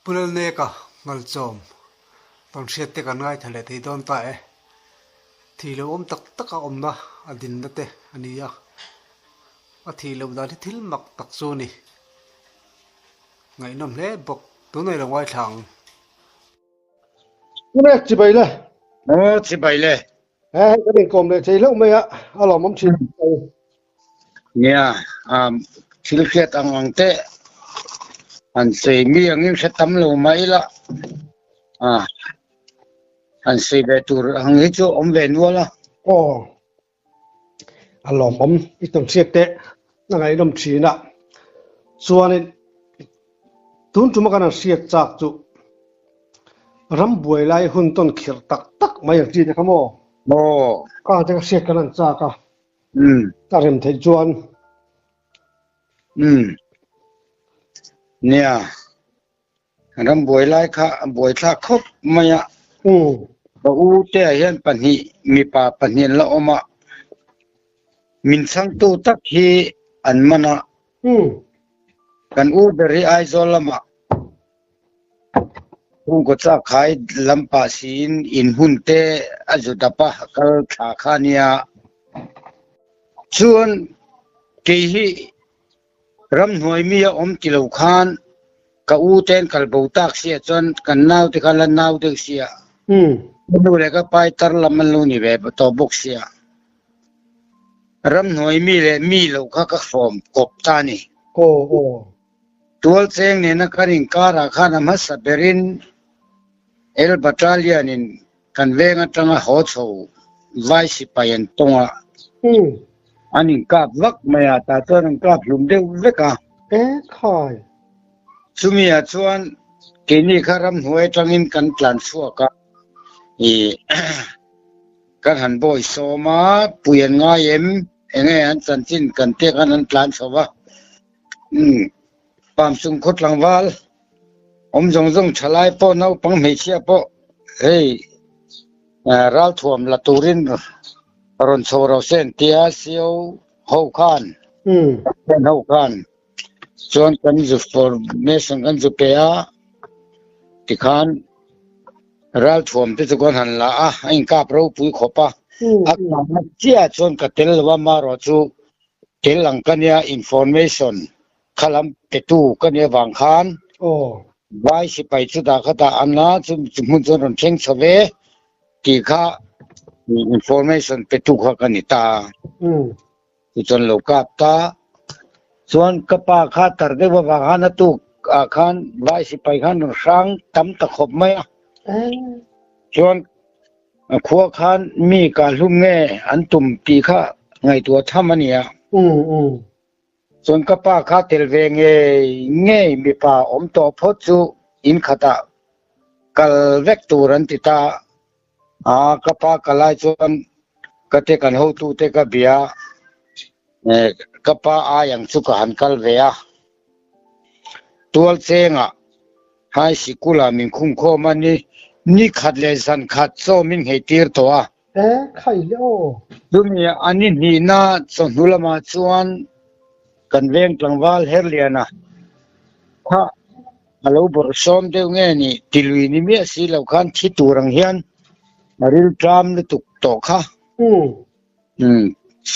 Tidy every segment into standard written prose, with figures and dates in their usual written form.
Pu Lalneka Ngalchawm tawnhriat te kan ngaithla leh thei dawn ta e. Thih loh awm tak tak a awmna a dinna te a ni a, a thih loh dan hi thil mak tak chu a ni. Ngaihnawm hle bawk, tunah i lo ngaithla ang. Pu Chibai le. Aw Chibai le. He hei kan inkawm leh thei hlauh mai a, a lawmawm thin. Nia, um, thil hriat ang ang te an sawi mi angin hre tam lo mai la. Ah, an sawi ve tur ang hi chu awm ve nual a. Aw, a lawmawm i tam hriat te a ngaihnawm thin a. Chuanin tun tuma kan han hriat chak chu Rambuai lai hun tawn khirh tak tak mai ang chi te kha maw? Aw. Ka te ka hriat kan han chak a. Ka rem theih chuan. Umm. Nia. Rambuai lai kha a buaithlak khawp mai a. Ka u te ah hian pahnih mipa pahnih an la awm a. Min chhangtu tak hi an man a. Kan u ber hi Aizawl lamah Chhungkaw chak khai lam pah siin inhmun te a zu dap a, a kal thla kha a nia. Chuan kei hi ramhnuai mi a awm ti lo khan ka u ten kal bo tak sia chuan kan nau te kha la nau deuh sia. Ka nu leh ka pai tar lam an lo ni ve tawh bawk sia. Ramhnuai mi leh mi lo kha ka fawm kawp ta a ni. Aw aw. Tualcheng nena kan inkarah khan a hmasa berin El Battalion-in kan veng atanga haw chho vai sipai an tawng a, an inkap vak mai a, tah chuan an kap hlum deuh vek a. E khai! Chumi ah chuan keini kha ramhnuai atangin kan tlan chhuak a, ih kan han bawi sawm a, pui an ngai em, enge an chanchin kan te khan an tlan chho va. Pamsung khaw tlangval awm zawng zawng thalai pawh naupang hmeichhia pawh hei ralthuam la turin rawn chho ro se an tia CO ho khan ho khan chuan kan zu formation kan zu pe a tikhan ralthuam te chu kan han la a a inkap ropui khawp a a kahna chiah chuan ka tel lo a marawh chu Tel ang ka nia information kha lam petu ka nia vang khan vai sipai chu dah kha dah an a chu hmun chuan rawn thleng chho ve tih kha information petu kha ka ni ta chu chuan lo kap ta chuan ka pa kha tar deuh avang khan a tuk ah khan vai sipai khan rawn hrang tam ta khawp mai a chuan A khua khan mi kah hlum nge an tum tih kha ngaihtuah tham a nia. Chuan ka pa kha tel ve ngei ngei mipa awm tawh phawt chu in khatah kal vek tur an ti ta a, ka pa kal lai chuan ka te kan hotute ka bia ka pa ai ang chu ka han kal ve a, Tualchengah High Sikul ah min khung khawm a ni, ni khat leh zan khat chaw min nghei tir tawh a. E, khai le aw. Chumi a ni hnihna chawhnu lamah chuan kan veng tlangval Herliana kha a lo bawrh sawm deuh nge ni tilui ni miah si lo khan thi tur ang hian a rilṭam lutuk tawh kha.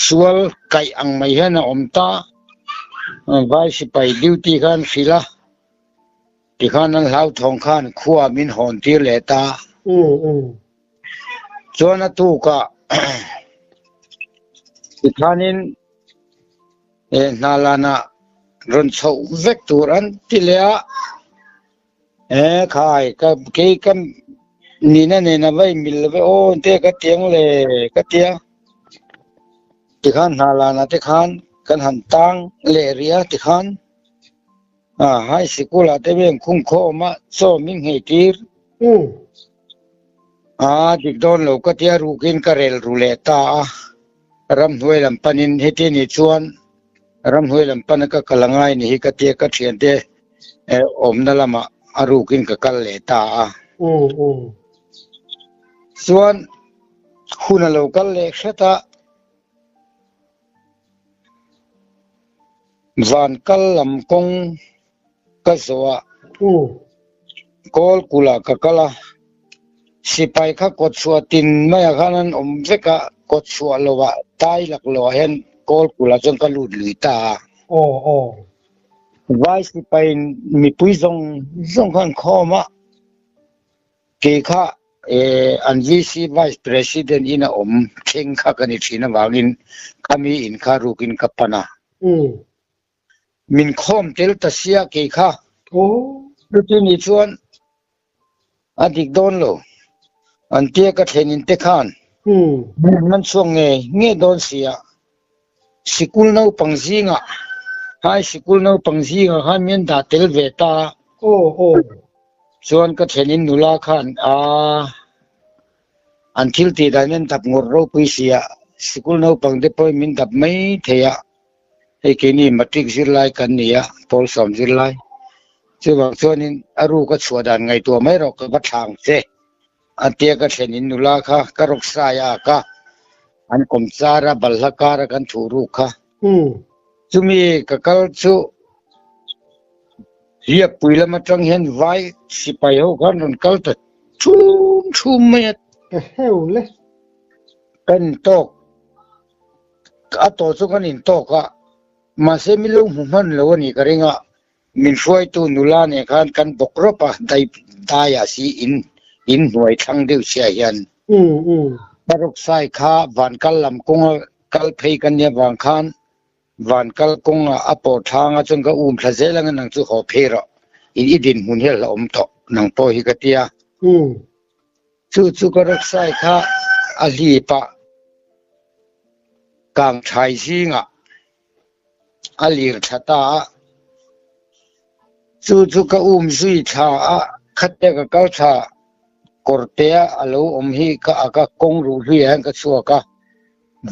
Sual kaih ang mai hian a awm ta, vai sipai duty khan hrilh a. Tikhan an hlauthawng khan khua min hawn tir leh ta. Chuan a tukah tikhanin hna lanah rawn chhoh vek tur an ti leh a. E khai ka kei ka nihna nen a va inmil lo ve aw te ka ti ang le ka ti a. Tikhan hna lanah te khan kan han tang leh rih a tikhan. High Sikul ah te veng khung khawm a chaw min nghei tir. A dik dawn lo ka tia rukin ka rel ru leh ta a, ramhnuai lam panin heti ni chuan ramhnuai lam pana ka kal angai ni hi ka tia ka thiante awmna lamah a rukin ka kal leh ta a. Chuan hun a lo kal leh hret a. Van kal lam kawng ka zawh a. Kawl kulh ah ka kal a, sipai kha kawtchhuah tin maiah khan an awm vek a, kawtchhuah lo ah tai lak lo ah hian kawl kulh ah chuan ka lut lui ta a. Aw aw. Vai sipai in mipui zawng zawng kha an khawm a, kei kha an VC Vice President in a awm thleng kha ka ni thin avangin khami in kha rukin ka pan a. Min khawm tel ta sia kei kha. Chuti ni chuan a dik dawn lo. An tia ka thlen in te khan min an man chhuak nge nge dawn sia. Sikul naupang zingah high sikul naupang zingah khan min an dah tel ve ta a. Chuan ka thlen in nula khan aa an thil tih dan in an dap ngawrh ropui sia. Sikul naupang te pawhin min dap mai thei a. Hei keini matric zirlai kan ni a, pawl sawm zirlai. Chuvang chuanin a ruk a chhuah dan ngaihtuah mai rawh ka va thlang che. A tia ka thlen in nula kha ka rawk sai a ka an kawm char a balhla kar a kan thuh ruk kha. Chumi ka kal chu Hliappui lam atang hian vai sipai ho khan rawn kal ta thum thum mai a. Ka heu le. Kan tawk. A tawh chu kan intawk a, mahse mi lo hmu hman lo a nih ka ring a, min hruaitu nula nen khan kan bawk rawp a, dai daiah si in in hnuai thlang deuh chiah hian. Paruk sai kha van kal lam kawnga kal phei kan nia vang khan van kal kawnga a pawh thlanga chuan ka um thla zel anga nang chu haw phei rawh, in i dinhmun hi a hlauhawm tawh nang pawh hi ka ti a. Chu chu ka rawksai kha a hlip a, kang thai zingah a lir thla ta a. Chu chu ka um zui thla a, khatia ka kal thla kawrtea a lo awm hi ka ak a, kawng ruh hluiah hian ka chhuak a,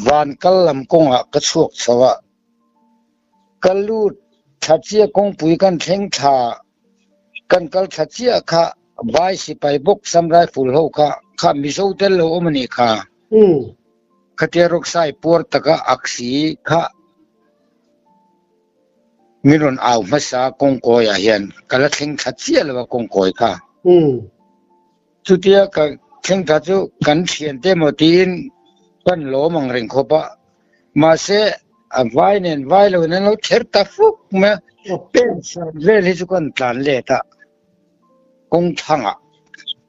van kal lam kawngah ka chhuak chho a. Ka lut thla chiah kawngpui kan thleng thla Kan kal thla chiah kha vai sipai bawk Sam Rifle ho kha kha Mizo tel lo awm a nih kha. Khatia rawksai puar taka aksi kha min rawn au hmasa kawngkawi ah hian ka la thleng thla chiah lo a kawngkawi kha. Chutia ka thleng thla chu kan thian te emaw tiin kan lawm ang reng khawp a, mahse a vai nen vai lo in an lo ther ta fuk mai a, pen sawm vel hi chu kan tlan let a, kawng thangah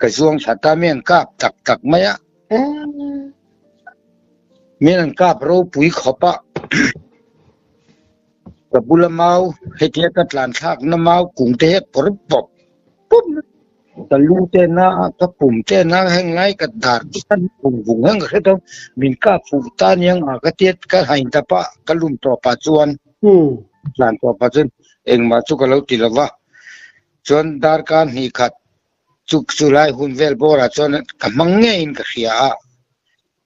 ka zuang thla ta mi an kap tak tak mai a, min an kap ropui khawp a, ka bula mau hetia ka tlan thlakna mau kung te hi a pawr pawp pawp mai. Ka lu te na a, ka pum te na a, heng lai ka dar te khan vung vung heng ka hre tawh, min kap fuh ta aniang a ka tia ka hain ta pah, ka lum tawh pah chuan tlan tawh pah chuan engmah chu ka lo ti lo va, chuan darkar hnih khat chu chu lai hun vel bawrah chuan ka hmang ngeiin ka hria a,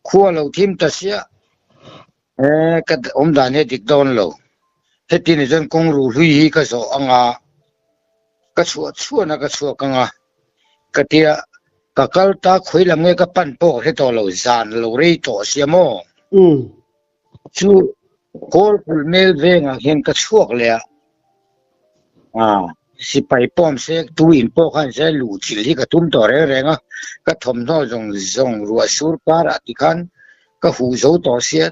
khua lo thim ta sia e ka awm dan hi a dik dawn lo, heti ni chuan kawng ruh hlui hi ka zawh anga. Ka chhuah chhuahna ka chhuak ang a, ka tia, ka kal ta khawi lam nge ka pan pawh ka hre tawh lo, zan lo rei tawh sia maw? Chu kawl kulh mel vengah hian ka chhuak leh a, aa sipai pawm se tu in pawh khan se luh chilh hi ka tum tawh reng reng a, ka thawmhnaw zawng zawng ruah sur karah tikhan ka huh zo tawh sia.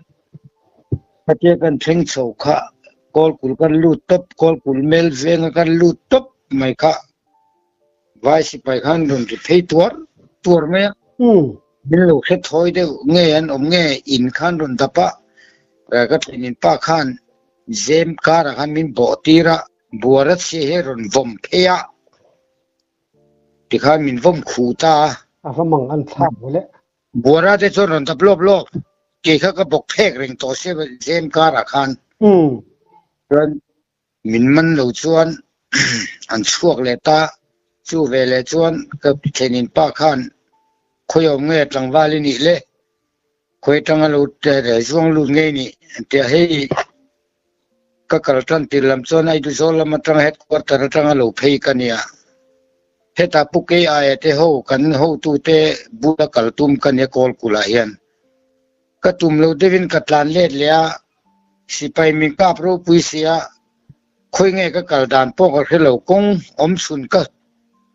Khatia kan thleng chho kha Kawlkulh kan lut tawp, Kawlkulh mel venga kan lut tawp mai kha vai sipai khan rawn ri phei tuar tuar mai a. Min lo hre thawi deuh nge an awm nge in khan rawn dap a, ka thlenin pa khan zem karah khan min bawh tir a, buara chhia hi a rawn vawm phei a. Tikhan min vawm khuh ta a. A va mang an thlak ve le. Buara te chuan rawn dap lawp lawp, kei kha ka bawk phek reng tawh sia zem karah khan. Chuan min man lo chuan an chhuak leh ta, chu ve leh chuan ka thlenin pa khan khawi awm nge tlangval i nih le, khawi atanga lo zuang lut ngei nih an ti a, hei Ka kal tan tir lam chuan Aiduzawl lam atanga headquarter atanga lo phei ka nia. Hetah Pu Kei-aia te ho kan hotute bula kal tum ka nia Kawlkulh-ah hian. Ka tum lo deuhin ka tlan let leh a, sipai min kap ropui sia, khawi nge ka kal dan pawh ka hre lo, kawng awm chhun ka.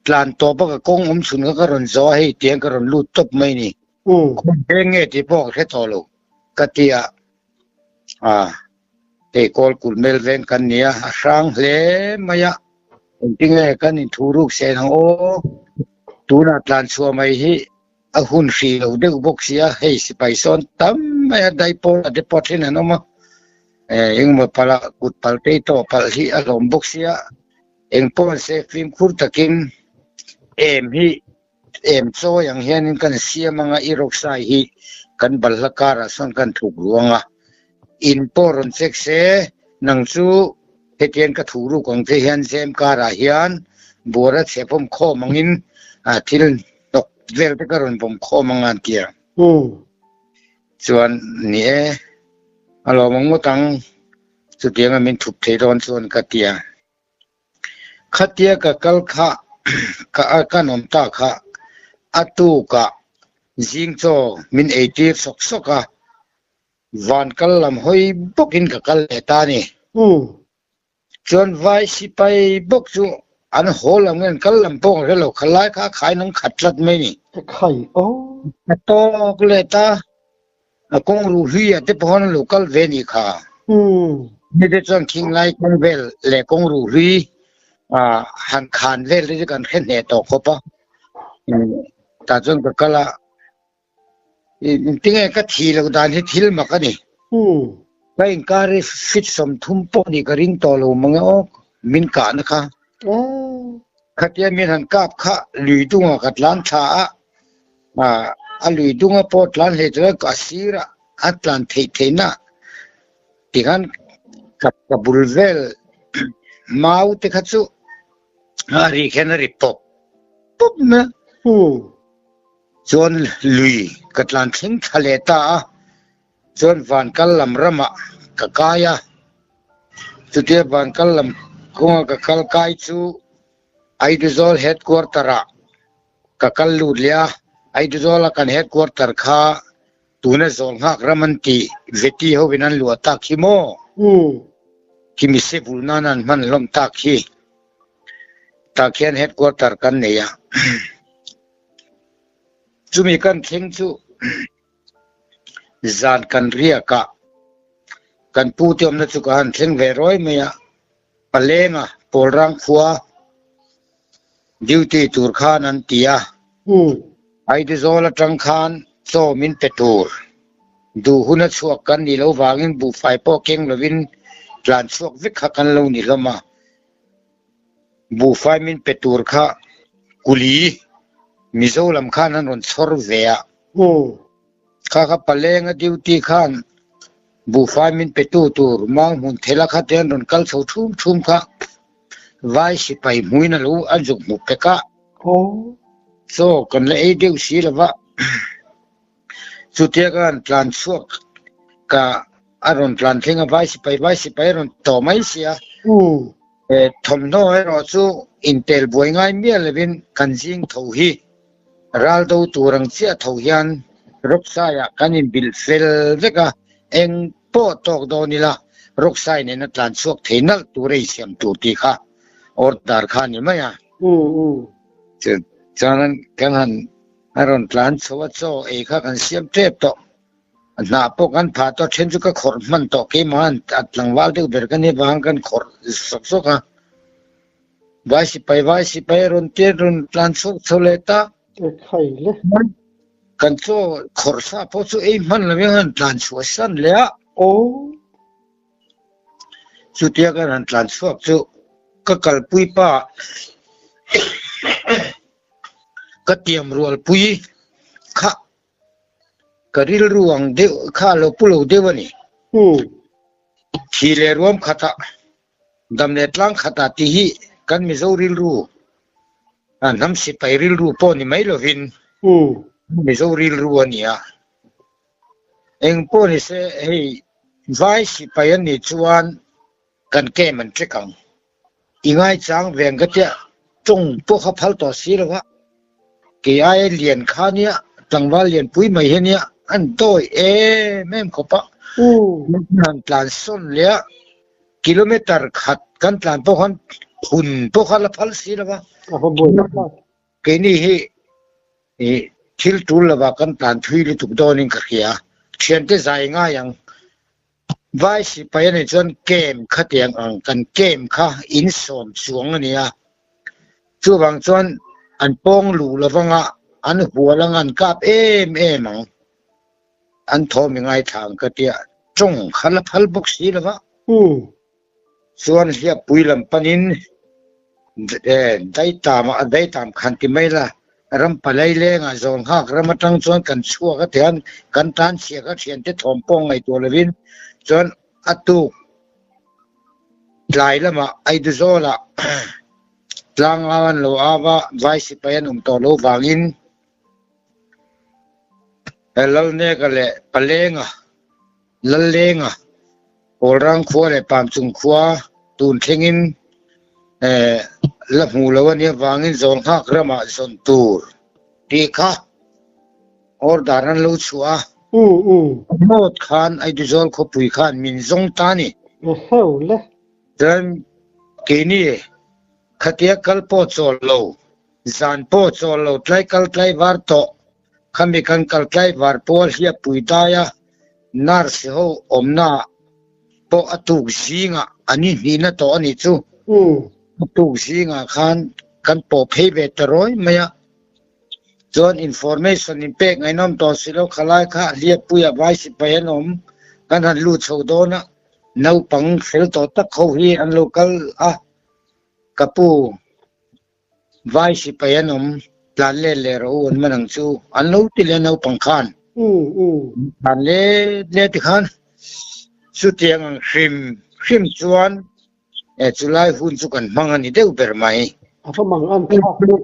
Tlan tawp a ka kawng awm chhun kha ka rawn zawh a hei tiang ka rawn lut tawp mai ni. Khawi veng nge tih pawh ka hre tawh lo ka ti a, ah hei kawl kulh mel veng kan ni a, a hrang hle mai a, engtinge kan inthu ruk sen ang aw, tunah tlan chhuah mai hi a hun hrih lo deuh bawk si a, hei sipai sawn tam mai a daipawl a te pawh thin an awm a, engemaw palh ah kut palh te i tawh palh hi a hlawm bawk si a. Engpawh se fimkhur takin em hi em chawi ang hianin kan siam anga i rawksai hi kan balhla karah sawn kan thuk ruang a, in pawh rawn check se nang chu hetiang ka thu ruk ang che hian zem karah hian buara chhepawm khawm angin thil hnawk vel te ka rawn vawm khawm anga an ti a. Chuan ni e, a lawm ang ngawt ang. Chutianga min thup thei dawn chuan ka ti a. Khatia ka kal kha ka a ka nawm ta kha a tukah zing chaw min ei tir sawk sawk a, van kal lam hawi bawkin ka kal leh ta a ni. Chuan vai sipai bawk chu an haw lam nge an kal lam pawh ka hre lo, khalai kha a khai nang khat tlat mai ni. Ka khai aw. A tawk leh ta. A kawng ruh hlui ah te pawh an lo kal ve nih kha. Mi te chuan khinglai kawng vel leh kawng ruh hlui ah han khan vel te chu kan hre hneh tawh khawp a. Tah chuan ka kal a, tinge ka thih loh dan hi thil mak a ni. Ka inkar hi fit 30 pawh nih ka ring tawh lo mang e aw, min kahna kha. Khatia min han kap kha lui dungah ka tlan thla a, a lui dunga pawh tlan hlei chuan a sirah a tlan theih theihna tikhan ka ka bul vel mau te kha chu a ri khian a ri pawp pawp mai a. Chuan lui ka tlan thleng thla leh ta a, chuan van kal lam ramah ka kai a, chutia van kal lam kawnga ka kal kai chu Aizawl headquarter ah Ka kal lut leh a, Aizawl-a kan headquarter kha tuna zawl nghak ram an tih Veti hovin an luah tak hi maw? Khi mise bul nan an hman hlawm tak hi. Tah khian headquarter kan nei a. Chumi kan thleng chu zan kan riak a, kan pute awmna chu ka han thleng ve rawi mai a. Palenga Pawlrang khua duty tur khan an ti a, Aizawl atang khan chaw min pe tur. Duh huna chhuak kan nih loh vangin buhfai pawh keng lovin tlan chhuak vek kha kan lo ni hlawm a. Buhfai min pe tur kha kuli Mizo lam khan an rawn chhawr ve a. Kha kha Palenga duty khan buhfai min pe tu tur Mang hmun thela kha te an rawn kal chho thum thum kha vai sipai hmuin a lo a zuk hmu pek a. Chaw kan la ei deuh si lo va, chutia ka han tlan chhuak ka a rawn tlan thleng a vai sipai vai sipai a rawn tawh mai si a. Thawmhnaw erawh chu intel buai ngai miah lovin kan zing tho hi. Ral do tur ang chiah tho hian rawksaiah kan inbilh fel vek a, eng pawh tawk dawn ila rawksai nena tlan chhuak thei nalh tur a insiam tur tih kha order kha a ni mai a. Chuan kan han a rawn tlan chho a, chaw ei kha kan siam tep tawh, a hnah pawh kan phah tawh, then chu ka khawrh hman tawh, keimah a tlangval deuh ber ka nih avangin kan khawrh sawk sawk a. Vai sipai vai sipai a rawn tir rawn tlan chhuak chho leh ta. Khai le. Kan chaw khawrh sa pawh chu ei hman lo in han tlan chhuah san leh a. Aw. Chutia kan han tlan chhuak chu ka kalpui pa ka tiam rualpui kha ka rilru ang deuh kha a lo pu lo deuh a ni. Thi leh ruam khatah Dam leh tlang khatah tih hi kan Mizo rilru, hnam sipai rilru pawh ni mai lovin Mizo rilru a ni a. Eng pawh ni se hei vai sipai an nih chuan kan camp an check ang. I ngaichang ve ang ka tia tawng pawh kha phal tawh si lo va. Kei aia lian kha nia, tlangval lianpui mai hi nia, an dawi em em khawp a. Han tlan sawn leh a, kilometer khat kan tlan pawh khan. Phun pawh kha la phal si lo va. Keini hi thil tul lova kan tlan thui lutuk dawnin ka hria. Thiante zai ngai ang. Vai sipai a nih chuan camp kha tiang ang kan camp kha in sawm chuang a nia. Chuvang chuan an pawng luh lovanga an hual anga an kap em em ang. An thawm i ngaithla ang ka tia tawng kha la phal bawk si lova. Chuan hliappui lam panin daitam a daitam khan ti mai la, ram palai lengah zawl nghak ram atang chuan kan chhuak a tihan kan tan chhiah kha thiante thawm pawh ngaihtuah lovin chuan a tuk tlai lamah Aiduzawlah tlangau an lo au a, vai sipai an awm tawh lo vangin Lalneka leh Palenga Lallenga, Kawlrang khua leh Pamchung khua tun thlengin la hmuh lo a nih avangin Zawlnghak ramah zawn tur tih kha order an lo chhuah a. Mawt khan Aiduzawl khawpui khan min zawng ta a ni. Chuan keini khatia kal pawh chawl lo, zan pawh chawl lo, tlai kal tlai var tawh Khami kan kal tlaivar pawh a hliappui dai a, nurse ho awmna pawh a tuk zingah an inhnihna tawh a nih chu. A tuk zingah khan kan pawh phei ve ta rawi mai a, chuan information in pek ngaihnawm tawh si lo, khalai kha hliappuiah vai sipai an awm, kan han lut chho dawn a, naupang fel tawh tak ho hi an lo kal a, ka pu. Vai sipai an awm, tlan let leh rawh u an man ang chu, an lo ti leh naupang khan. Tlan let let ti khan chutiang ang hrim hrim chuan chulai hun chu kan hmang a ni deuh ber mai. A va mang an thlak bawk.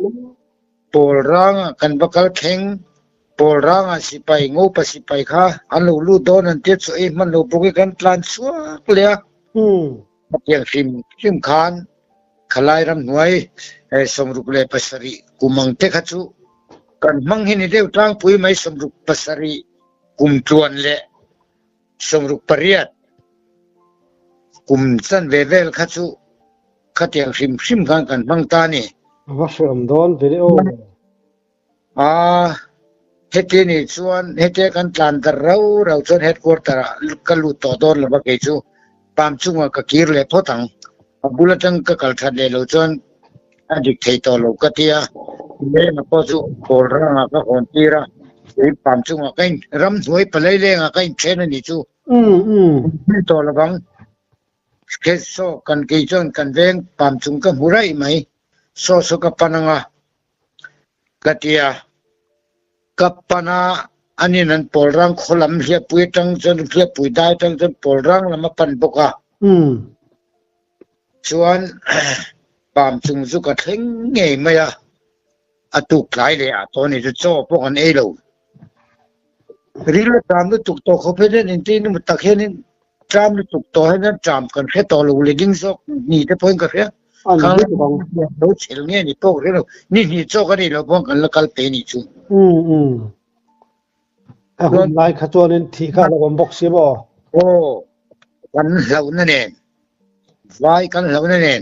Pawl rangah kan va kal thleng, pawl rangah sipai ngopa sipai kha an lo lut dawn an tia chu ei hman lo bawk i kan tlan chhuak leh a. Hetiang hrim hrim khan Khalai ramhnuai 67 kum ang te kha chu kan hmang hi ni deuh tlangpui mai 67 kum tluan leh 68 kum chanve vel kha chu khatiang hrim hrim khan kan hmang ta a ni. A va hreawm dawn ve le aw. A, heti nih chuan hetia kan tlan dar rau rau chuan headquarter ah ka lut tawh dawn lo va kei chu pam chungah ka kir leh phawt ang. A bul atang ka kal that leh lo chuan a dik thei tawh lo ka ti a, lengah pawh chu pawl rangah ka hawn tir a, kei pam chungah ka in ramhnuai palai lengah ka inthen a nih chu. Hmu tawh lo vang. Saw kan kei chuan kan veng pam chung ka hmu raih mai. Saw saw ka pan anga Ka ti a, ka pan a, anin an pawl rang khaw lam hliappui atang chuan hliappui dai atang chuan pawl rang lam a pan bawk a. Chuan pam chung chu ka thleng ngei mai a, a tuk tlai leh ah tawh a ni chu chaw pawh kan ei lo. Ril a tlam lutuk tawh khawp hian engtin emaw tak hianin tlam lutuk tawh hian tlam kan hre tawh lo leh ding zawk ni te pawhin ka hria. Khang lo chhel nge ni pawh ka hre lo. Ni hnih chawk a nih loh pawhin kan la kal pe nih chu. A hun lai kha chuanin thih kha a lo awm bawk si maw? Aw, kan hlauhna nen, vai kan hlauhna nen,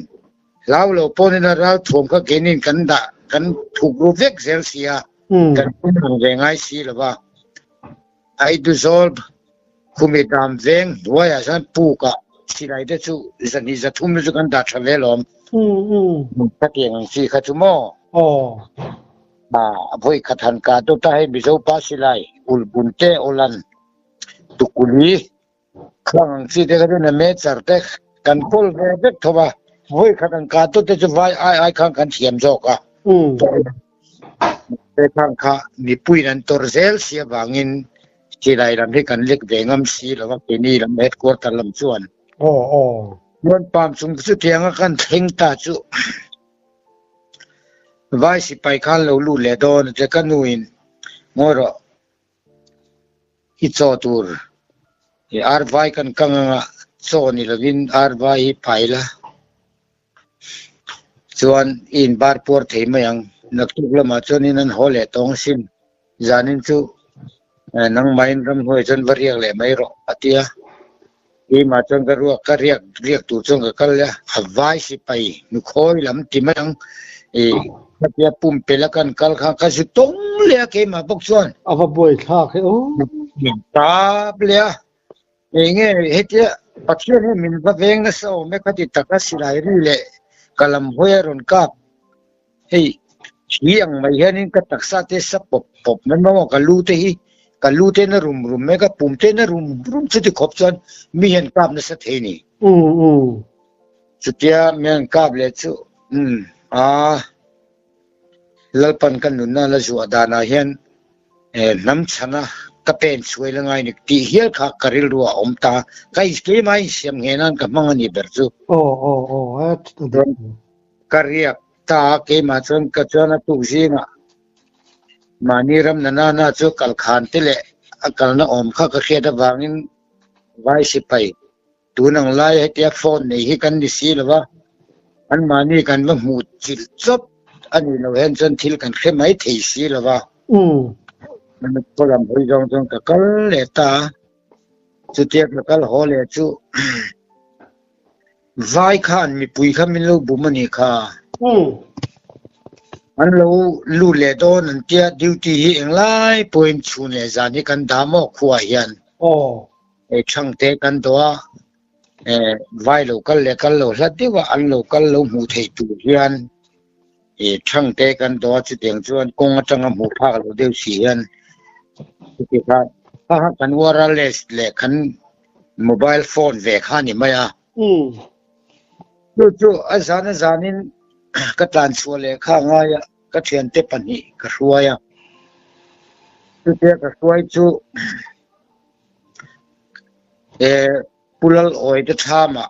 hlau lo pawhin a ralthuam kha keinin kan dah, kan thuk ru vek zel si a, kan ang ve ngai si lo va. Aiduzawl khumi dam veng hnuaiah chuan pukah silai te chu zahnih zathum te chu kan dah tha ve alawm. Khatiang ang chi kha chu maw? A vawi khat han kah dawt a hei Mizo pa silai ulbun te awlan tukuli khang ang chi te kha chuan a mechar te kan kawl ve vek tho a, vawi khat han kah dawt te chu vai ai ai khan kan thiam zawk a. Te khang kha mipuiin an tawrh zel si avangin silai lam hi kan lek ve ngam si lo a, keini lam headquarter lam chuan. Chuan pam chung chutianga kan thleng ta chu vai sipai khan lo lut leh dawn a che ka nuin ngawi rawh i chaw tur i ar vai kan kang anga chaw ni lovin ar vai hi pai la. Chuan i inbar puar thei mai ang. Naktuk lamah chuanin an haw leh tawng asin. Zanin chu nangmahin ramhnuai chuan va riak leh mai rawh a ti a. Keimah chuan ka ruak ka riak riak tur chuan ka kal a, a vai sipai nukhawi lam ti mai ang ih khatia pumpelh a kan kal khan ka zu tawng leh a keimah bawk chuan. A va buai thlak he aw. Min tap leh a, eng nge hetia Pathian hian min va veng nasa awm e khati taka silai ri leh ka lam hawi a rawn kap. Hei hi ang mai hianin ka taksa te sa pawp pawp mai maw ka lu te hi ka lu te na rum rum mai ka pum te na rum rum chuti khawp chuan mi hian kap nasa thei ni. Chutia mi an kap leh chu umm aa Lalpan ka nunna la zuah danah hian hnam chhana ka pen chhuai la ngai nik tih hial kha ka rilru a awm ta ka keimah insiam ngheh nan ka hmang a ni ber chu. Aw aw aw a dik. Ka riak ta a, keimah chuan ka chuan a tuk zingah mahni ram na nana chu kal khan te leh a kalna awm kha ka hriat avangin vai sipai tun ang lai hetia phone nei hi kan ni si lo va, anmahni kan va hmuh chilh chawp a nih loh hian chuan thil kan hre mai thei si lo va. Khaw lam hawi zawng chuan ka kal leh ta a, chutia ka kal haw leh chu Vai khan mipui kha min lo bum a nih kha. An lo lut leh dawn an tia duty hi englai pawhin chhun leh zan hi kan dah maw khuaah hian. Hei thangte kan dawh a, vai lo kal leh kal lo hlat deuh a an lo kal lo hmuh theih tur hian thangte kan dawh a chutiang chuan kawng atanga hmuh phak lo deuh si hian chuti kha kha kan wireless leh kan mobile phone ve kha ni mai a. Chu chu a zan a zanin ka tlan chhuah leh kha ngai a, ka thiante pahnih ka hruai a. Chutia ka hruai chu Pu Lalawi te thlamah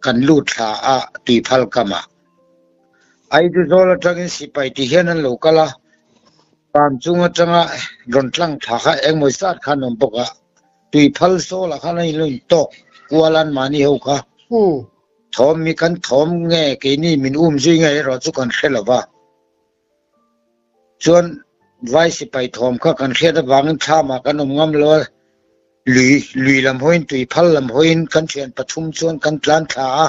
kan lut thla a tuiphal kamah. Aizawl atangin sipai ti hian an lo kal a, Pam chung atanga rawn tlang thla kha engmaw zat kha an awm bawk a, tuiphal zawlah khan an inlo intawk kual a anmahni ho kha. Thawm mi kan thawm nge keini min um zui nge erawh chu kan hre lo va. Chuan vai sipai thawm kha kan hriat avangin thlamah kan awm ngam lo a, lui lui lam hawiin tuiphal lam hawiin kan thian pathum chuan kan tlan thla a.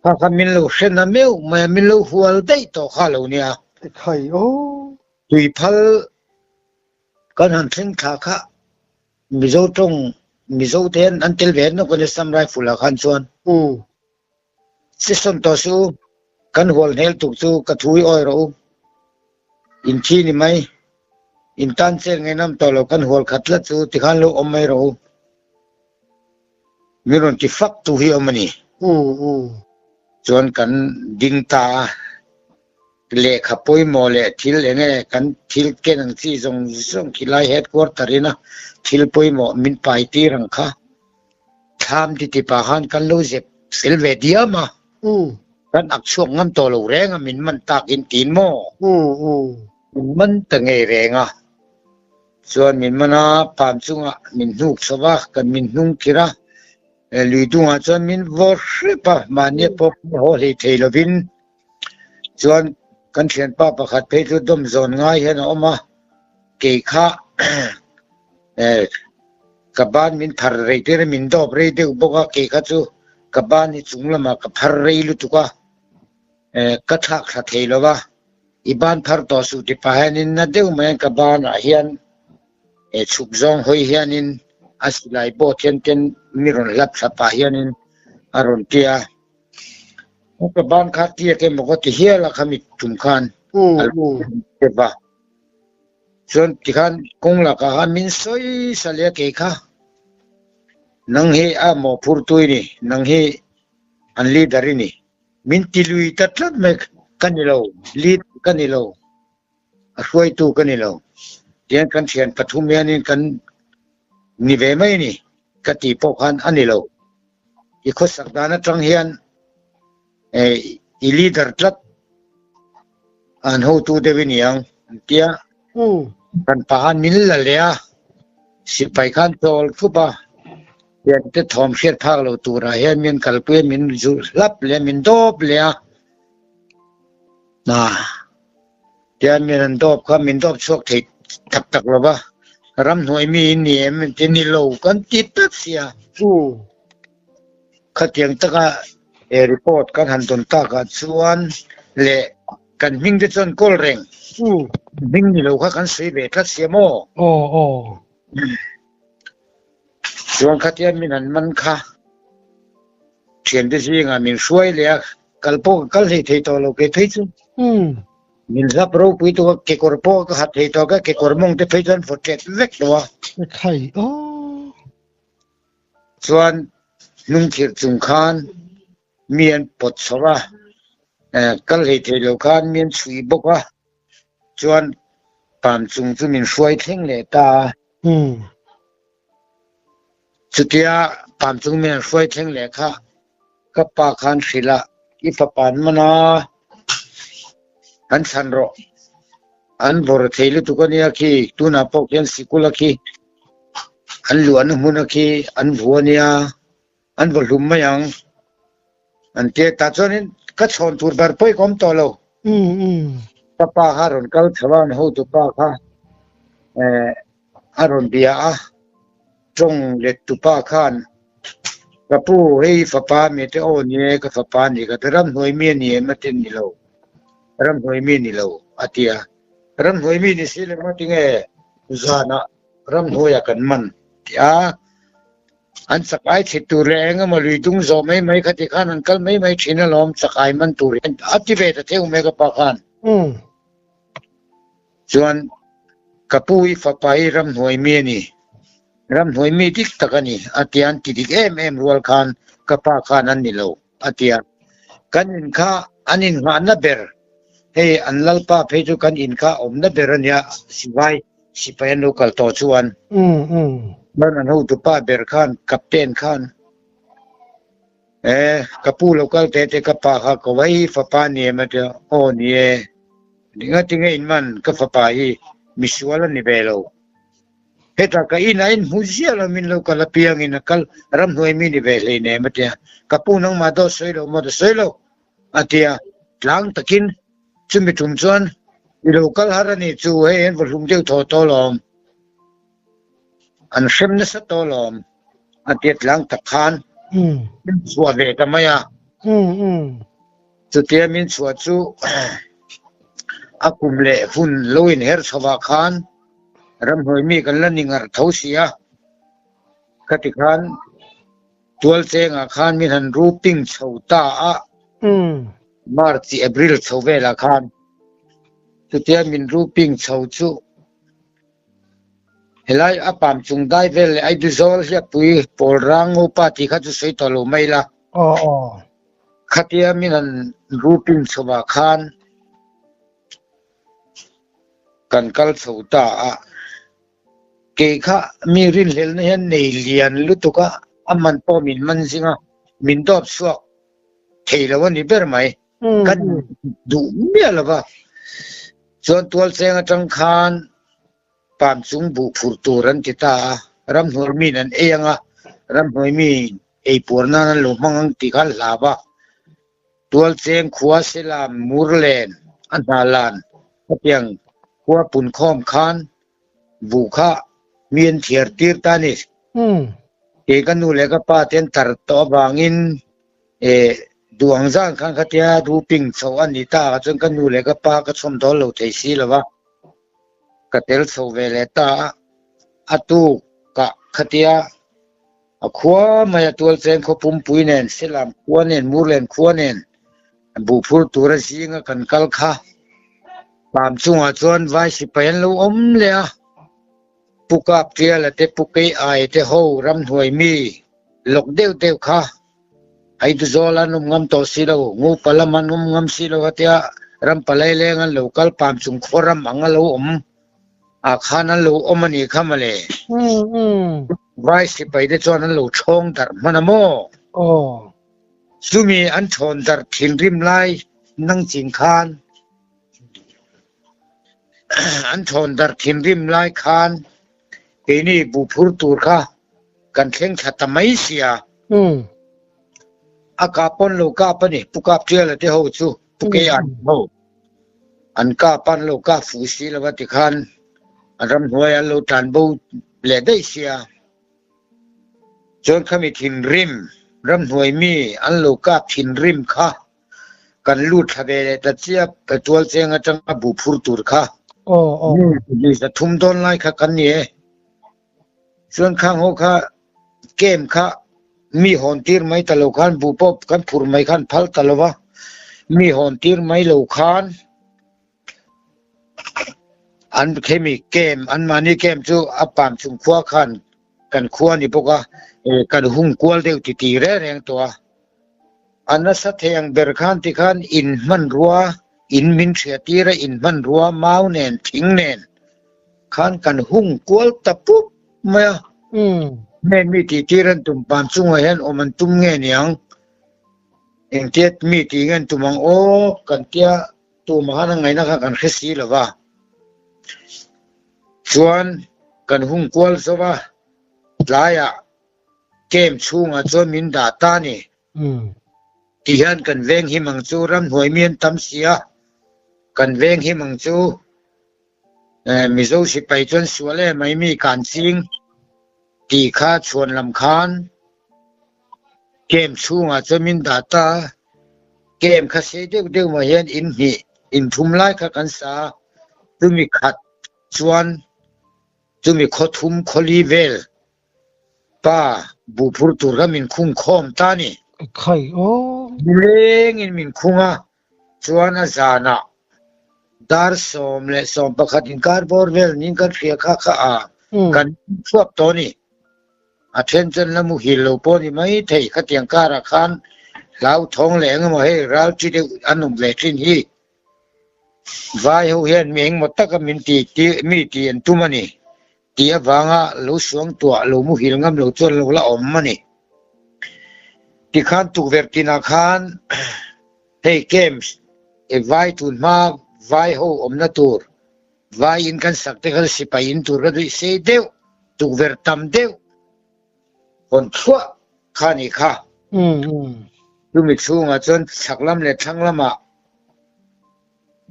Kha kha min lo hre na meuh mai a, min lo hual daih tawh kha lo nia. Ekhai aw. Tuiphal kan han thleng thla kha Mizo tawng Mizo te hian an tel ve nawk a nia Assam Rifle ah khan chuan. Session tawh suh u, kan hual hnel tuk chu ka thu i awi rawh u. In thi ni mai, in tan chet ngainam tawh lo kan hual khat tlat chu tikhan lo awm mai rawh u. Min rawn ti fak tu hi awm a ni. Chuan kan ding ta a, lehkha pawimawh leh thil eng nge kan thil ken ang chi zawng zawng khilai headquarter ina thil pawimawh min pai tir ang kha. Thlam ti ti pah khan kan lo zep fel ve diam a, kan ak chhuak ngam tawh lo reng a, min man tak in tiin maw? Min man ta ngei reng a, chuan min man a, pam chungah min hnuk chho va, kan min hnung khir a, lui dungah chuan min vawr hrep a, mahni pawh haw hlei thei lovin chuan kan thianpa pakhat phei chu dawm zawn ngai hian a awm a, kei kha Ka ban min phar rei tir a, min dawp rei deuh bawk a, kei kha chu ka ban hi chung lamah ka phar rei lutuk a, ka thlak thla thei lo va, i ban phar tawh suh ti pah hianin na deuh mai hian ka banah hian chhuk zawng hawi hianin a silai boat hian ten mi rawn hlap thla pah hianin a rawn ti a, ka ban kha tiak emaw ka ti hial a khami tum khan a lo ti va. Chuan tikhan kawng lakah khan min sawi sa leh a kei kha. Nang hi a mawhphurtu i ni, nang hi an leader i ni. Min ti lui ta tlat mai ka ni lo, leader ka ni lo, a hruaitu ka ni lo. Tihian kan thian pathum hianin kan ni ve mai a ni ka tih pawh khan a ni lo. I khawsak dan atang hian i leader tlat an hotu deuh i ni ang an ti a. Kan pa khan min la leh a, sipai khan chawl thup a, thiante thawm hriat phak lo turah hian min kalpui a, min zulh hlap leh a, min dawp leh a. Tian min an dawp kha min dawp chhuak thei tak tak lo va. Ramhnuai mi in ni em an ti ni lo kan ti tlat sia. Khatiang taka he report kan han dawn takah chuan leh kan hming te chuan kawl reng hming ni lo kha kan sawi ve tlat sia maw? Aw aw. Chuan khatia min han man kha thiante zingah min hruai leh a, kal pawh ka kal hlei thei tawh lo kei phei chu. Min hlap ropui tuk a, kekawr pawh ka ha thei tawh ka, kekawr mawng te phei chuan vawt ṭet vek tawh a. Khai aw. Chuan hnungkhirh chung khan mi an pawt chho a, kal hlei thei lo khan mi an chhui bawk a, chuan pam chung chu min hruai thleng leh ta a. Chutia pam chung min an hruai thleng leh kha ka pa khan hrilh a, i fapa an man a, an chhan rawh, an vawr thei lutuk a nia khi, tunah pawh khian sikul a khi, an luahna hmun a khi an vu a nia. An va hlum mai ang. An ti a, tah chuanin ka chhawn tur ber pawh i ka awm tawh lo. Ka pa kha a rawn kal chho a, an hotu pa kha eh a rawn bia a, tawng let tu pa khan ka pu hei fapa mi te aw ni e, ka fapa a ni ka ti, ramhnuai mi a ni em a ti ni lo, ramhnuai mi a ni lo a ti a, ramhnuai mi ni si lo maw tinge zanah ramhnuaiah kan man ti a. An chakai thlit tur leh eng emaw lui dung zawh mai mai kha ti khan an kal mai mai thin alawm chakai man tur hian a ti ve ta theuh mai ka pa khan. Chuan ka pu i fapa hi ramhnuai mi a ni, ramhnuai mi dik tak a ni a ti a, an ti dik em em rual khan ka pa khan an ni lo a ti a. Kan in kha an innghahna ber hei an lalpa phei chu kan in kha awmna ber a nia sivai Sipai an lo kal tawh chuan chuan an hotupa ber khan captain khan eh ka pu lo kal teh teh ka pa kha ko va hi fapa ni em a tia aw ni e engatinge in man ka fapa hi misual a ni ve lo hetah ka inah in hmu ziah lo min lo kal apiangin a kal ramhnuai mi ni ve hleinem a tia ka pu nangmah dawt sawi lo maw ta sawi lo a tia tlang takin Chumi tum chuan i lo kal har a nih chu hei an va hlum deuh thaw tawh lawm, an hrem nasa tawh lawm a tia tlang tak khan min chhuah ve ta mai a. Chutia min chhuah chu a kum leh hun lo inher chhovah khan ramhnuai mi kan la ni ngar tho si a, khati khan Tualchengah khan min han ru ping chho ta a, March, April chho velah khan chutia min ru ping chho chu helai a pam chung dai vel leh Aiduzawl hliappui pawl rang ngopa tih kha chu sawi tawh lo mai la. Khatia min han ru ping chhovah khan kan kal chho ta a. Kei kha mi rinhlelhna hian nei lian lutuk a, a man pawh min man zing a, min dawp chhuak thei lo a ni ber mai. Kan duh miah lo va. Chuan tualcheng atang khan pam chung buh phurh tur an ti ta a, ramhnuai miin an ei ang a, ramhnuai miin ei puar nan an lo hmang ang tih kha an hlau a. Tualcheng khua Selam Murlen a hna lan hetiang khua punkhawm khan buh kha mi an thiar tir ta a ni. Kei ka nu leh ka pa te an tar tawh avangin duh ang zan khan khatia ruping chho a ni ta ah chuan ka nu leh ka pa ka chhawm dawl lo thei si lo va, ka tel chho ve leh ta a, a tukah khatia A khua mai a tualcheng khaw pumpui nen, Selam khua nen, Murlen khua nen buh phur tura zinga kan kal kha. Pam chungah chuan vai sipai an lo awm leh a, Pu Kap Tiala te, Pu Kei Ai te ho ramhnuai mi lawk deuh deuh kha Aiduzawl an awm ngam tawh si lo, Ngupa lam an awm ngam si lo a tia Rampalai leng an lo kal pam chung khaw ram ang a lo awm. Ah khan an lo awm a nih kha mawle. Vai sipai te chuan an lo thawng darh hman a maw? Chumi an thawn darh thinrim lai nang ching khan an thawn darh thinrim lai khan keini buh phur tur kha kan thleng thla ta mai sia. A kap pawn lo kap a ni, Pu Kap Tiala te ho chu Pu Kei an ho. An kap an lo kap fuh si lo a tikhan. Ramhnuai an lo tlan bo leh daih sia. Chuan khami thinrim, ramhnuai mi an lo kap thinrim kha kan lut thla ve leh ta chiap tual cheng atanga buh phur tur kha. Mi 300 dawn lai kha kan ni e. Chuan khang ho kha camp kha mi hawn tir mai ta lo khan buh pawh kan phur mai khan phal ta lo va, mi hawn tir mai lo khan an khemi camp anmahni camp chu a pam chung khua khan kan khua a ni bawk a, kan hung kual deuh ti ti reng reng tawh a. A nasa thei ang ber khan tikhan in hmanrua in min hria tir a, in hmanrua mau nen thing nen khan kan hung kual ta pup mai a. Nge mi tih tir an tum pan chungah hian awm an tum nge niang? Engtia mi tih nge an tum ang aw kan tia tumah khan a ngaihna kha kan hre si lo va. Chuan kan hung kual zo va, tlaiah Camp chhungah chuan min dah ta a ni. Ti hian kan veng him ang chu ramhnuai mi an tam si a, kan veng him ang chu Mizo sipai chuan sual em mai mi kan ching tih kha chhuan lam khan camp chhungah chuan min dah ta a. Camp kha sei deuh deuh mah hian in hnih in thum lai kha kan sa a, chumi khat chuan chumi khaw thum khaw li vel Pa, buh phur tur kha min khung khawm ta ni. Khai aw. Nilengin min khung a, chuan a zanah dar 11 inkar bawr vel niin kan hria kha kha a kan chhuak tawh a ni. A then chuan la muhil lo pawh a ni mai thei, khatiang karah khan hlauthawng leh engemaw hei ral chi deuh an awm ve thin hi. Vai ho hian mi engemaw taka min ti mi tih an tum a ni. Tih avanga lo suang tuah lo muhil ngam lo chuan lo la awm a ni. Tikhan tukverh tinah khan hei camps e vai tun hma vai ho awmna tur vai in kan sak te kha sipai in tur ka duih sei deuh tukverh tam deuh hawn thluah kha a nih kha. Chumi chhungah chuan chhak lam leh thlang lamah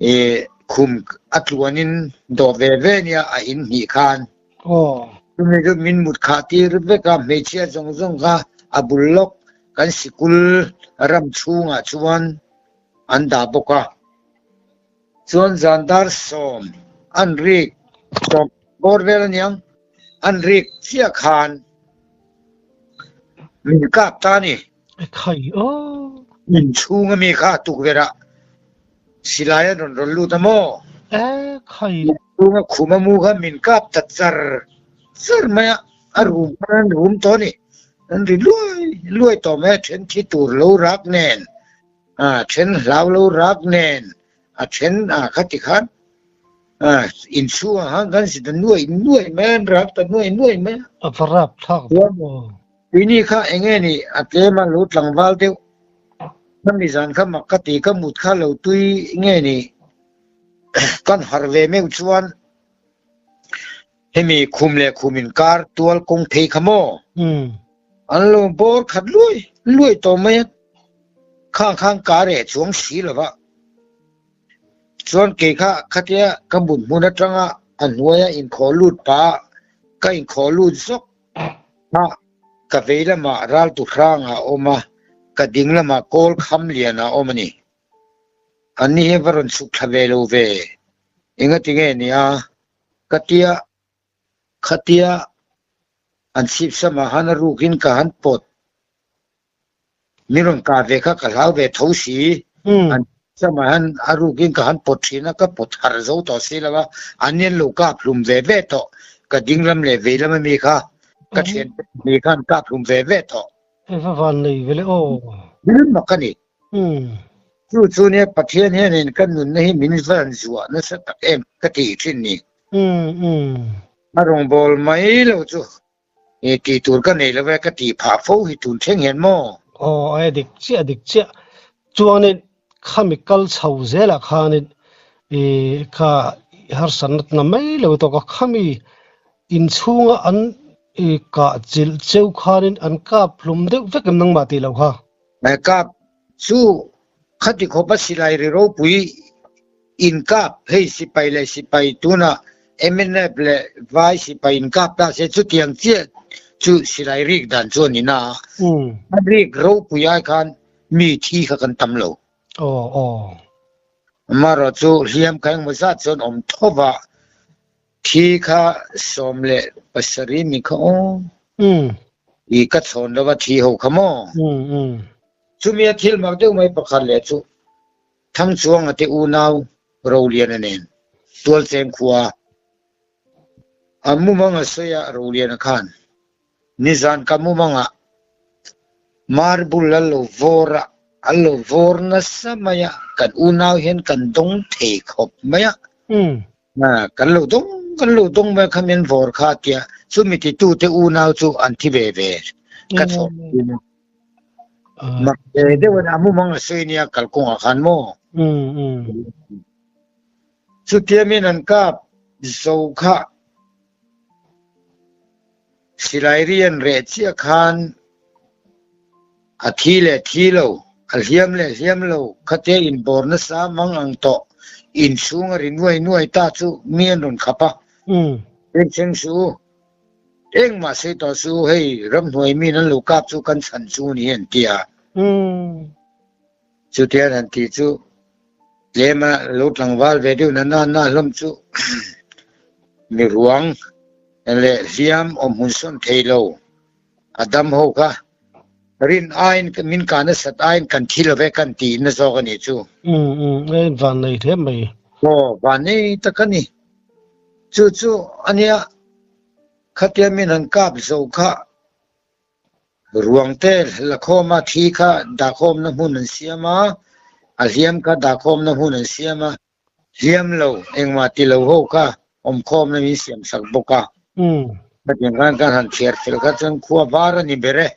I khum a tluanin dawh ve ve nia a in hnih khan. Chumi chu min mut khah tir vek a, hmeichhia zawng zawng kha a bul lawk kan sikul ram chhungah chuan an dah bawk a. Chuan zan dar 10 an rik 10 bawr vel aniang an rik chiah khan min kap ta a ni. Khai aw. In chhung ami kha tukverh ah silai an rawn rawn lut a maw? E khai. In chhung a khum a mu kha min kap ta char char mai a, a rum khan an rum tawh a ni. An ri luai luai tawh mai a, then thi tur lo rak nen, a then hlau lo rak nen, a then a khati khan in chhungah khan kan si ta nuai nuai mai a, an rak ta nuai nuai mai a. A va rap thlak ve maw? Tuini kha eng nge ni a tlem a lo tlangval deuh. Hmani zan kha mak ka ti ka mut kha lo tui nge ni kan harh ve meuh chuan hemi khum leh khum inkar tual kawng phei kha maw an lo bawr khat luai luai tawh mai a, khang khang ka reh chuang si lo va. Chuan kei kha khatia ka mut hmun atanga a hnuaia inkhawh lut pah ka inkhawh lut zawk. A, ka vei lamah Raltu Hrang a awm a, ka ding lamah Kawl Kham Lian a awm a ni. Anni hi va rawn chhuk thla ve lo ve, engati nge nia? Ka tia, khatia an chhip samah han a rukin ka han pawt. Min rawn kah ve kha ka hlau ve tho si. An samah hian a rukin ka han pawt thin a, ka pawt harh zo tawh si lo a, an hian lo kap hlum ve ve tawh. Ka ding lam leh vei lam ami kha ka thian te pahnih khan kap hlum ve ve tawh. Hei va van nei ve le aw. Thil mak a ni. Chu chu nia Pathian hianin ka nunna hi min van zuah nasa tak em ka tih thin ni. A rawngbâwl mai lo chu E tih tur ka nei lo e ka tih phah fo hi tun thleng hian maw? Aw a dik chiah dik chiah. Chuanin khami kal chho zelah khanin i kha harsatna na mai lo tawk a, khami inchhunga an i kah chilh cheu khanin an kap hlum deuh vek em nangmah tih loh kha? Kap chu khati khawpa silai ri ropui inkap hei sipai leh sipai tunah. MNF leh Vai sipai inkap ta se chutiang chiah chu silai rik dan chu a ni na a. A rik ropui ai khan mi thi kha kan tam lo. Amaherawh chu hliam kha engmaw zat chuan awm tho va, thi kha 17 mi kha aw. I ka chhawn lova thi ho kha maw? Chumi a thil mak deuh mai pakhat leh chu Thangchuanga te unau Roliana nen Tualcheng khua a mumanga sawi a Roliana khan nizan ka mumanga marble a lo vawr a, a lo vawr nasa mai a, kan unau hian kan dawng thei khawp mai a, kan lo dawng kan lo dawng mai a kha min vawr kha a tia, chumi titute unau chu an thi ve ve ka chhawk thin a. Mak ve deuh a ni, a mumang a sawi nia kalkawngah khan maw? Chutia min an kap zo kha silai ri an reh chiah khan a thi leh thi lo, a hliam leh hliam lo, khatia inbawr nasa mang ang tawh inchhung a ri nuai nuai ta chu mi an rawn khap a. Engcheng suh u, Engmah sawi tawh chu hei ramhnuai mi nan lo kap chu kan chhan chu ni an ti a. Chutia an han tih chu tlema lo tlangval ve deuh na na na hlawm chu mi ruang leh hliam awm hmun sawn thei lo a dam ho kha rin aiin min kah nasat aiin kan thi lo ve kan tih na zawk a nih chu. Van nei hle mai. Aw van nei tak a ni. Chu chu a nia. Khatia min han kap zo kha ruangte lakhawma thi kha dahkhawmna hmun an siam a, a hliam kha dahkhawmna hmun an siam a, hliam lo engmah ti lo ho kha awmkhawmna min siam sak bawk a. Khatiang khan kan han chhiar fel kha chuan khua var a ni ber e,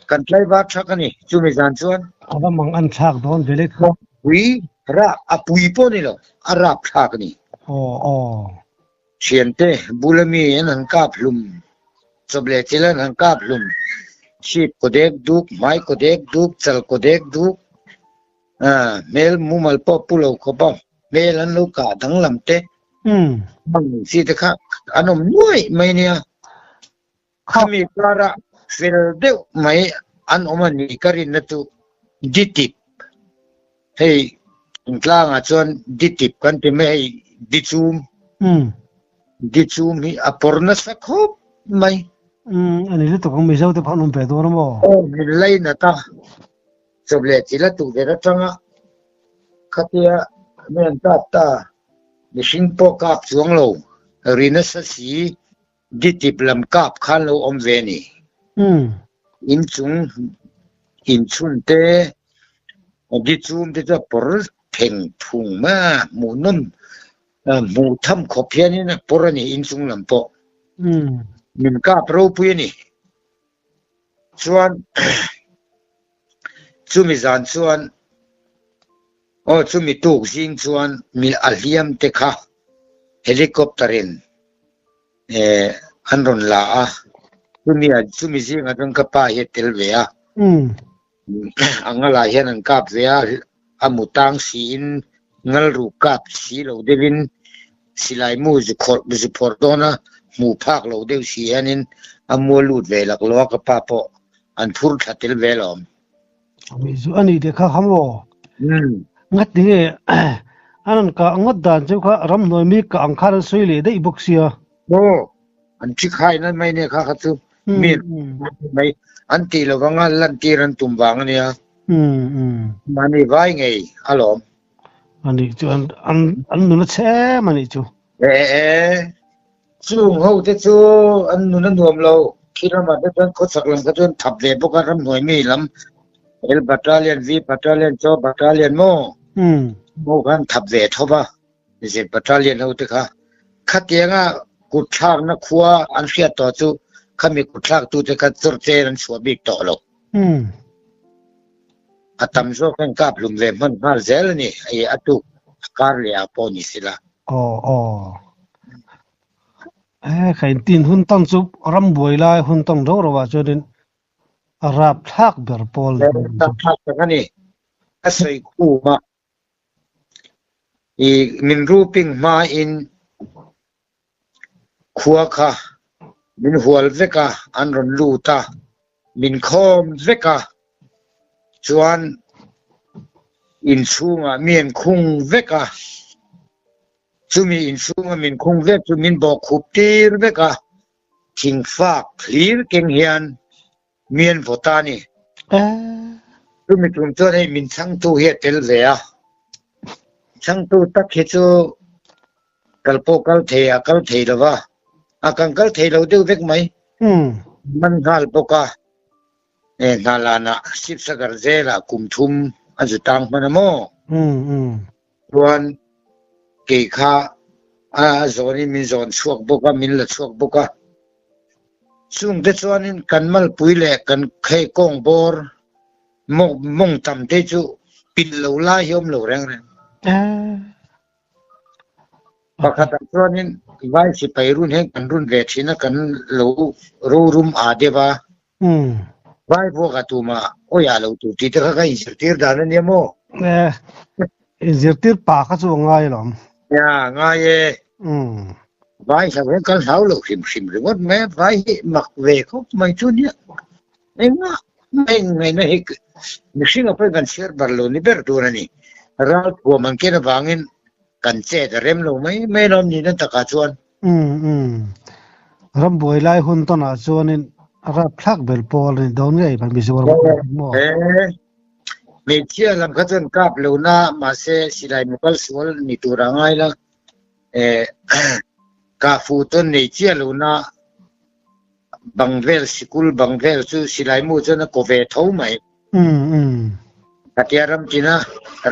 kan tlaivar thak a ni chumi zan chuan. A va mang an thlak dawn ve le kha. Pui rap a pui pawh ni lo, a rap thlak a ni. Aw aw. Thiante bula mi an han kap hlum, chawp leh thil an han kap hlum, chhip kaw dek duk, hmai kaw dek duk, chal kaw dek duk, hmel mumal pawh pu lo khawp a, hmel an lo kah danglam te, hmang chi te kha an awm nuaih mai nia. Khami kara fel deuh mai an awm a ni ka rinna chu ditip hei tlangah chuan ditip kan ti mai hei dichum dichum hi a pawr nasa khawp mai. A ni lutuk ang Mizo te pawh an awm ve dawn a maw? Aw min lainat a, chawp leh thil a tukverh atanga khatia mi an kap ta mihring pawh kap chuang lo ri nasa si Ditip lam kap khan lo awm ve ni. Inchung inchhun te dichum te chu a pawr pheng phung mai a, hmuhnawm hmuh tham khawp hianin a pawr a ni inchung lam pawh. Min kap ropui a ni. Chuan chumi zan chuan Aw chumi tuk zing chuan mi a hliam te kha helicopter in eh an rawn la a, chumi a chumi zingah chuan ka pa hi a tel ve a, a ngalah hian an kap ve a, a mu tang siin ngal ruk kap si lo deuhin silai mu zu khawrh zu phawrh dawn a, hmuh phak lo deuh si hianin a mu a lut ve laklawh a, ka pa pawh an phur thla tel ve alawm. Zu a ni tih kha kha maw? Ngat tinge an an kah ngawt dan chu kha ramhnuai mi kah ang khan an sawi leh daih bawk sia. Aw, an thi khai nan mai nia kha kha chu mi mai an tih lo vanga lantir an tum vang a nia. Mahni vai ngei alawm. A nih chu an an an nun a chhe em a nih chu. E e Chung ho te chu an nun a nuam lo. Khi ramah te chuan khawchhak lam kha chuan thap ve bawk a, ramhnuai mi lam L Battalion, V Battalion, Chaw Battalion maw ho kha an thap ve tho va, Z Battalion ho te kha. Khatianga kut thlakna khua an hriat tawh chu khami kut thlak tute kha chawrchen an chhuah bik tawh lo. A tam zawk hian kap hlum ve hman nghal zel a ni, hei a tuk a kar leh ah pawh ni sila. Aw aw. He ka intin hun tang chu rambuai lai hun tang ro ro ah chuanin a rapthlak ber pawl. Rapthlak tak a ni. A sawi khum a, i min ruping hmain. Khua kha min hual vek a, an rawn lut a, min khawm vek a, chuan inchhungah mi an khung vek a, chumi inchhunga min khung vek chu min bawhkhup tir vek a, thingfak thlir keng hian mi an vaw ta a ni. Chumi tum chuan hei min chhangtu hi a tel ve a, chhangtu tak hi chu kal pawh kal thei a kal thei lo va, a kan kal thei lo deuh vek mai. Man nghal bawk a, Hnalanah Sipsagar zelah kum thum a zu tang hman a maw? Chuan kei kha a zawnin min zawn chhuak bawk a, min la chhuak bawk a. Chungte chuanin kan malpui leh kan hei kawng bawr mawng tam te chu pil lo lai hi awm lo reng reng. Pakhatah chuanin vai sipai run hian kan run ve thin a, kan lo rorum aa deuh a. Vai vuaka tumah awih lo tur tih te kha ka inzirtir dan a nia maw? Inzirtir pa kha chu a ngai alawm. Nia, ngai e. Vai hlau hian kan hlau lo hrim hrim ringawt mai a, vai hi mak ve khawp mai chu nia. Engah mai ngaihna hi mihring ah pawhin kan chhiar bar lo ni ber tur a ni. Ral thuam an ken avangin kan chet a rem lo mai mai alawm nihna takah chuan. Umm rambuai lai hun tawnah chuanin rapthlak ber pawl a ni dawn ngei mai Mizoram maw? Hmeichhia lam kha chuan kap lo na mahse silai mukal sual ni tur a ngai la kah fuh tawn nei chiah lo na bang vel sikul bang vel chu silai mu chuan a kaw ve tho mai. Khatia ram tina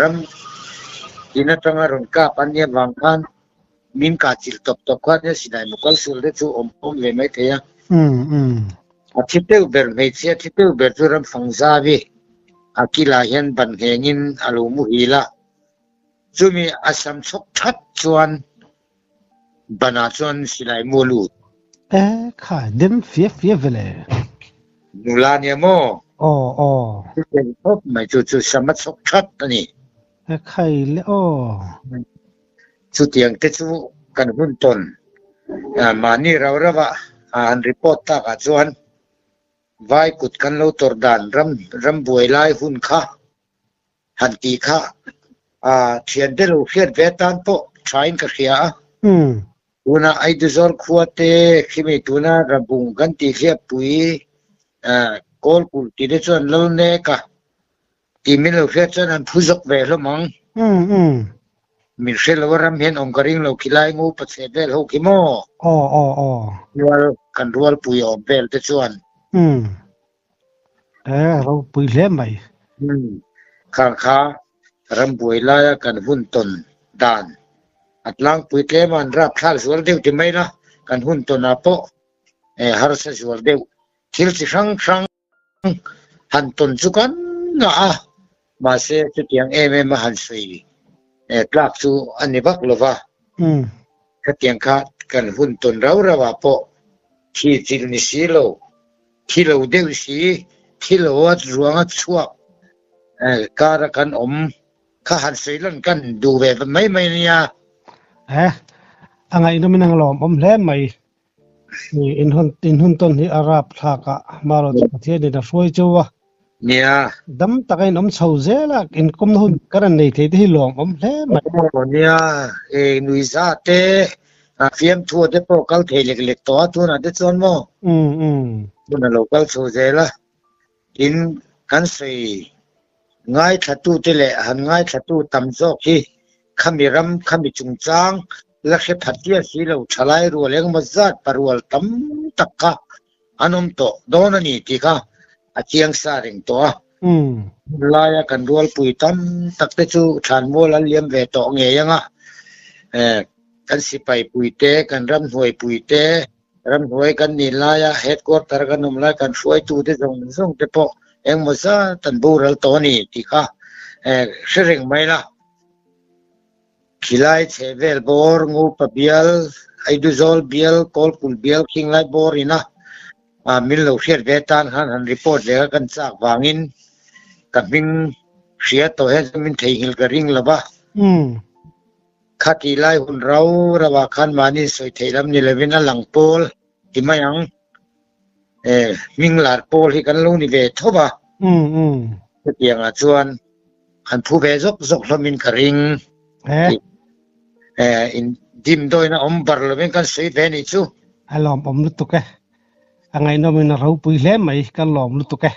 ram tin atanga rawn kap an nia vang khan Min kah chilh tawp tawp kha nia Sinai mukal sual te chu awm awm ve mai thei a. A thi deuh ber hmeichhia thi deuh ber chu ramfang zavi a kilah hian ban nghengin a lo muhil a. Chumi a sam chhawk that chuan banah chuan Silai mu a lut. E khai dem fia fia ve le. Nula nia maw? Aw aw. Chutiang khawp mai chu chu sam a chhawk that a ni. E khai le aw. Chutiang te chu kan hun tawn mahni rau rau a han report takah chuan vai kut kan lo tawrh dan ram ram buai lai hun kha han tih kha thiante lo hriat ve atan pawh thain ka hria a. Tuna Aiduzawl khua te khimi tuna Rabung kan tih hliappui Kawlkulh tih te chuan Lalneka Tih min lo hriat chuan an phu zawk ve hlawm ang. Min hre lo a ram hian awm ka ring lo khilai ngo pachhe vel ho khi maw? Aw aw aw. Rual kan rualpui awm vel te chuan. Umm. E ropui hle mai. Umm. Khang kha ram buai laia kan hun tawn dan a tlangpui tlem a an rapthlak zual deuh ti mai la kan hun tawnah pawh harsa zual deuh thil chi hrang hrang Han tawn chu kan ngah a, mahse chutiang em em a han sawi tlak chu a ni vak lo va. Khatiang kha kan hun tawn rau rau ah pawh thi chilh ni si lo, thi lo deuh si, thi lo a ruang a chhuak kar a kan awm kha han sawi lan kan duh ve mai mai nia. He, a ngaihnawm in a lawmawm hle mai. In hun in hun tawn hi a rap thlak a hmaraw chu Pathian in a hruai cheu a. Nia. Dam taka in awm chho zel a in kawmna hun kan rawn nei thei te hi lawm awm hle mai. Aw nia e nuihza te a fiamthu te pawh kal thei lek lek tawh a tunah te chuan maw. Um um. Hun a lo kal chho zel a tin kan sawi ngaithla te leh han ngaithla tu tam zawk hi khami ram khami chungchang la hre phat chiah si lo thalai rual engemaw zat parual tam tak kha an awm tawh dawn a ni tih kha a chiang sa reng tawh a. Laia kan rualpui tam tak te chu thlanmual an liam ve tawh ngei ang a, kan sipai pui te, kan ramhnuai pui te, ramhnuai kan nih laia headquarter kan awm lai kan hruaitu te zawng zawng te pawh engemaw zat an boral tawh a ni tih kha hre reng mai la. Khilai chhehvel bawr, Ngupa bial, Aiduzawl bial, Kawlkulh bial khinglai bawr ina min lo hriat ve tan khan han report ve kha kan chak vangin ka hming hria tawh hian chuan min theihnghilh ka ring lo va. Khatih lai hun rau rau ah khan mahni sawi theih lam ni lovin a lang pawl ti mai ang. Eh, hming lar pawl hi kan lo ni ve tho va. Chutiang ah chuan han phu ve zawk zawk hlawm in ka ring. Eh, in dimdawina awm bar lovin kan sawi ve nih chu. A lawmawm lutuk e. A ngaihnawmin a ropui hle mai, ka lawm lutuk e.